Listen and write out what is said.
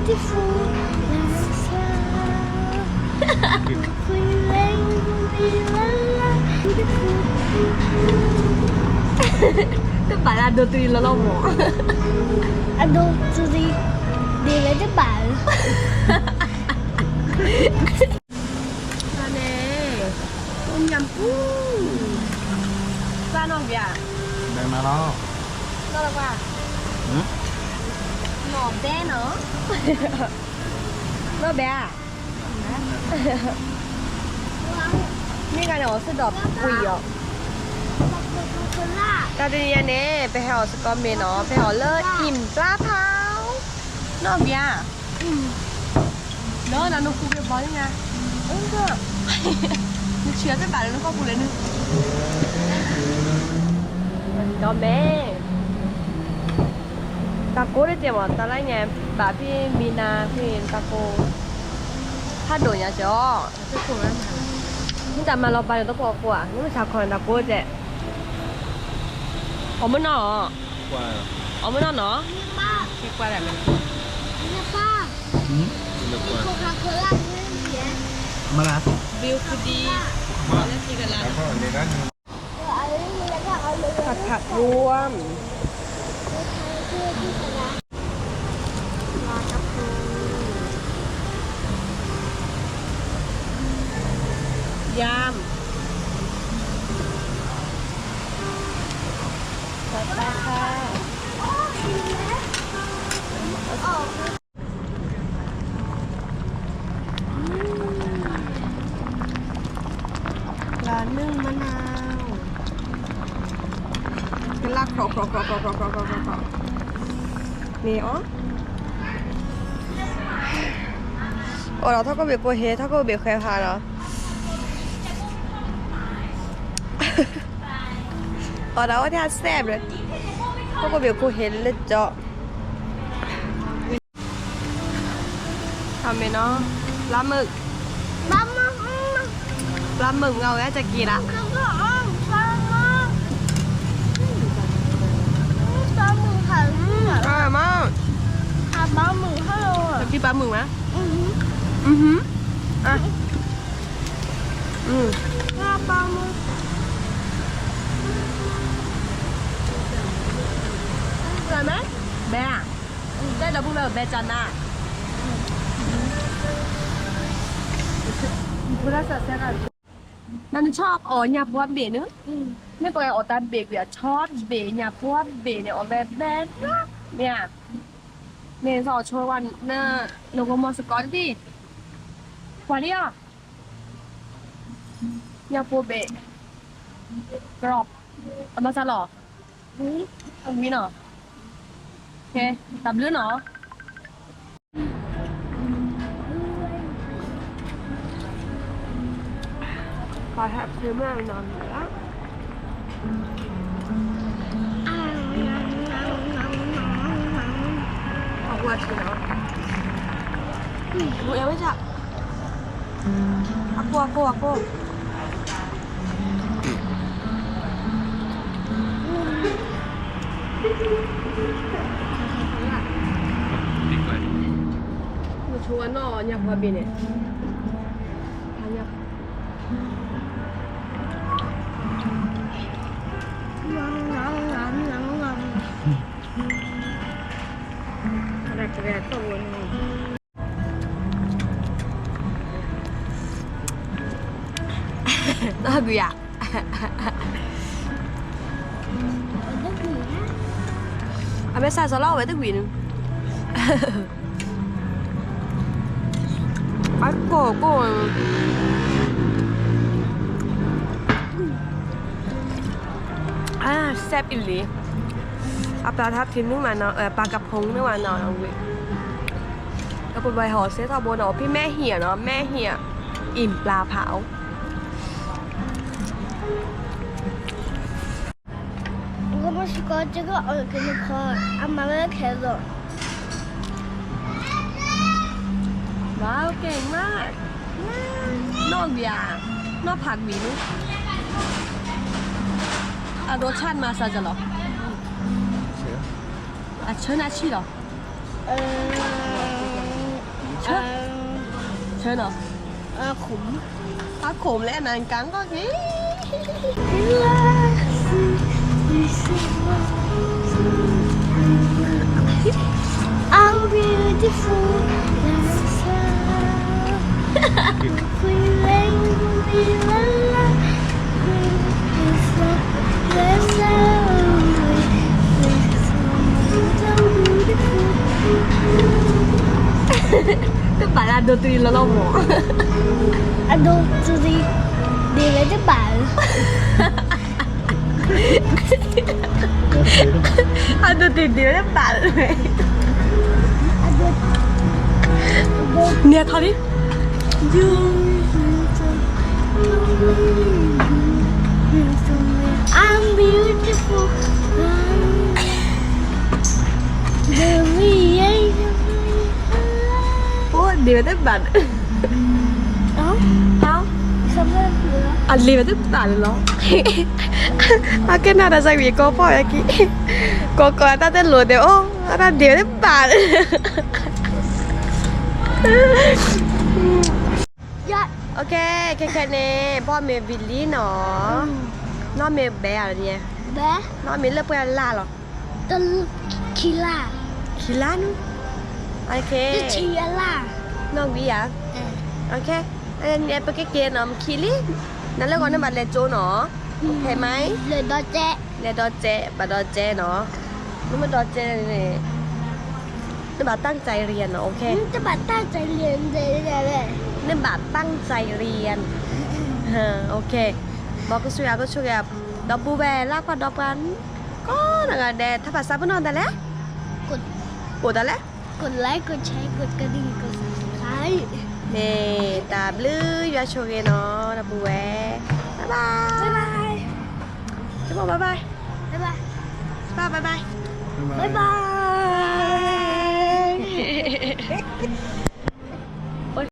Beautiful. တဘၣ်လၢအဒိတရံးလီၤလီၤမး, အဒိတရံး, ဒ်လဲၣ်တဘၣ်လၢ န့ၣ်, ညၣ်ပူၤ, ပှၤနီၢ်ဘၣ်, ဘဲမးလီၤ, နီၢ်လၢပှၤ, နီၢ်ဘဲနီၤ, နီၢ်ဘဲဧါ, မ့ၢ်ဂၤန့ၣ်အီၤစ့ၢ်ဒီးပှံၤအီၤ, တၢ်တနံၤအံၤန့ၣ် ပဟဲအီၤစကီးမ့ၤနီၤ, ပဟဲအီၤလၢ အံၣ်ပျါဖး, နီၢ်ဘၣ်ဧါ လၢနနဃူက့ၤဘီန့ၣ်ညါ, နဆံးအီၤတဘၣ်လၢနခီပူၤလဲၣ်နုၤ, ဒီးမ့ၢ်, တၢ်ကိးတကဲးမး, တၢ်လၢညါ, ဘၣ်ဖဲမံနၤဖဲတၢ်ကိး, ဖးဒိၣ်ညါကၠီ, မ့ၢ်တၢ်မၤလီၤပာ်န့ၣ်တကိးကိးဧါ, မ့ၢ်မ့ၢ်ဆါခီန့ၣ်တၢ်ကိးတကဲး, အီၣ်မ့ၢ်နီၢ်, အီၣ်မ့ၢ်နီၢ်နီၢ်, ကွၢ်ဒၣ်လၢ, ကွၢ်ဒၣ်လၢ, မ့ၢ်လၢ, ဘ့ၣ်ခူဒံ, လၢခံကလါ, တၢ်ဖးဖျိ, ယၢမ်ၣ်, တၢ်တၢ်ခါ, လၢနုာ်မနၤ, ကလၢခီၣ်ခီၣ်ခီၣ်ခီၣ်ခီၣ်ခီၣ်ခီၣ်ခီၣ်, မ့ၢ်အီၤ, အိၣ်ဒီးထီၣ်ခိၣ်ဘ့ၣ်ကိၢ်ဟဲ, ထီၣ်ခိၣ်ဘ့ၣ်ခွဲးဖးဒီး, အိၣ်ဒီးအိၣ်ထဲအစဲးဘျဲၣ်, ထီၣ်ခိၣ်ဘ့ၣ်ကိၢ်ဟဲလၢကၠီ အမ့ၢ်နီၤ, ပျါမုၣ်, ပျါမုၣ်မ့ၢ်ဝဲတက့ၢ်ဒၣ်, ပျါမုၣ်, ပျါမုၣ်မ့ၢ်, ဘဲဧါ, တဲဒီပုၢ်ဝဲၢ်ဘဲကနါ, နနဆီအီၣ်ညၣ်ပှီဘ့ၣ်န့ၣ်, မ့ၢ်ပှၤအီၣ်တၢ်ဘ့ၣ်ကွံာ်အဆီဘ့ၣ်ညၣ်ပှီဘ့ၣ်န့ၣ် အီၣ်ဝဲဘဲ, မ့ၢ်ဧါ, မ့ၢ်သီအီၣ်ဆိဝဲ, နကမီၤစ့ၢ်ကီးတဒ်, ပှၤဒ်အီၤ, ညၣ်ပှီဘ့ၣ်, ကရီး, အမၤစၢ်လီၤ, အဝံၤနီၤ, ကဲ, တၢ်ဘျုးနီၤ. ပှၤဟဲဖံးမ့ၢ်နီၤ, အကွၢ်ဆံးနီၤ, မ့ၢ်ဝဲဒၣ်, အကိၢ် အကိၢ် အကိၢ် နဆိဝဲနီၢ်ညၣ်ပှီဘ့ၣ်န့ၣ်, နီၢ်ကွံာ်ဧါ, အမ့ၢ်စၢ်စီၤလီၤဝဲတကွံာ်န့ၣ်, အကိၢ်ကိၢ်, စဲးအံၤလံ, အပျၢ်ထီၣ်ဖံးနုၢ်မးနီၤ, ပှၤကဖိနုၢ်မးနီၤ, ဝံၤ, ကပဘၣ်ဟီၣ်စဲထီၣ်ဘိနီၤ, ဖံးမဲာ်ဟံၣ်နီၤ, မဲာ်ဟံၣ်, အံၣ်ပျၢ်ဖးအိၣ် ကမီၤစ့ၢ်ကီး ကကအီၣ်က့ၤနခီ, အမၤဝဲခဲလၢာ်, မၤကဲမး, နီၢ်ဘၣ်, နီၢ်ဖးကွံာ်န့ၣ်, အဒိဆၣ်မၤစၢ်ကလီၤ, အဆၢနၤဆံၣ်လီၤ, ဆၢနီၤ, အခိၣ်လၢနၤကါကီၢ်က့ၤ တဘၣ်လၢအဒိတရံးလီၤလီၤမၢ်, အဒိတရံး, ဒ်ဝဲတဘၣ်လၢ အဒိတရံးဒ်ဝဲတဘၣ်လၢ န့ၣ်ထီၣ်လံ, I'm beautiful. အိၣ်ဒ်ဝဲတဘၣ်, အလံာ်ဝဲတဘၣ်လၢၤလီၤ, အကဲနၤဒီးစးဝံၤကီၢ်ဖီၣ်ဝဲက့ၤ, ကီၢ်ကီၢ်အတၢ်တလိၤဒဲးအိၣ်, အတၢ်ဒ်ဝဲတဘၣ်လၢ ခဲခဲန့ၣ် ဘီမ့ၤဝံၤလံနီၤ, နီၢ်မ့ၤဘဲဧါန့ၣ်, နီၢ်မ့ၤလၢပှဲၤလၢ်လီၤ, ခံလါ, ခံလါနုၤ, နီၢ်ဝံၤဧါ, ပကက့ၤနီၤ မခံလံ, နလၢဂီၤနဘၣ်လဲၤကၠိနီၤ, ဖဲမါ, လဲၤဒီကဲ, ဘၣ်ဒီကဲနီၤ, နမ့ၢ်ဒီကဲန့ၣ် နဘၣ်တၢ်ကစၢ်ယရံၤနီၤ, နဘၣ်တၢ်ကစၢ်ယရံၤ, နဘၣ်တၢ်ကစၢ်ယရံၤ, ဘီကဆူယၤကဆူယၤ, ဒီပုၢ်ဝဲၢ်လၢကွၢ်ဒီပှၤ ကိးနီၢ်ဂၤဒဲး ထါဖးစးပနီၣ်တၢ်လဲၣ်, ကိးတၢ်လဲၣ်, ကိး like ကိး share ကိး ကဒံ ကိး subscribe, မ့ၢ်တၢ်ဘျုးယွၤဆိၣ်ဂ့ၤနီၤ ဒီပုၢ်ဝဲၢ်, bye bye, bye bye, bye bye, bye bye, bye bye, bye bye.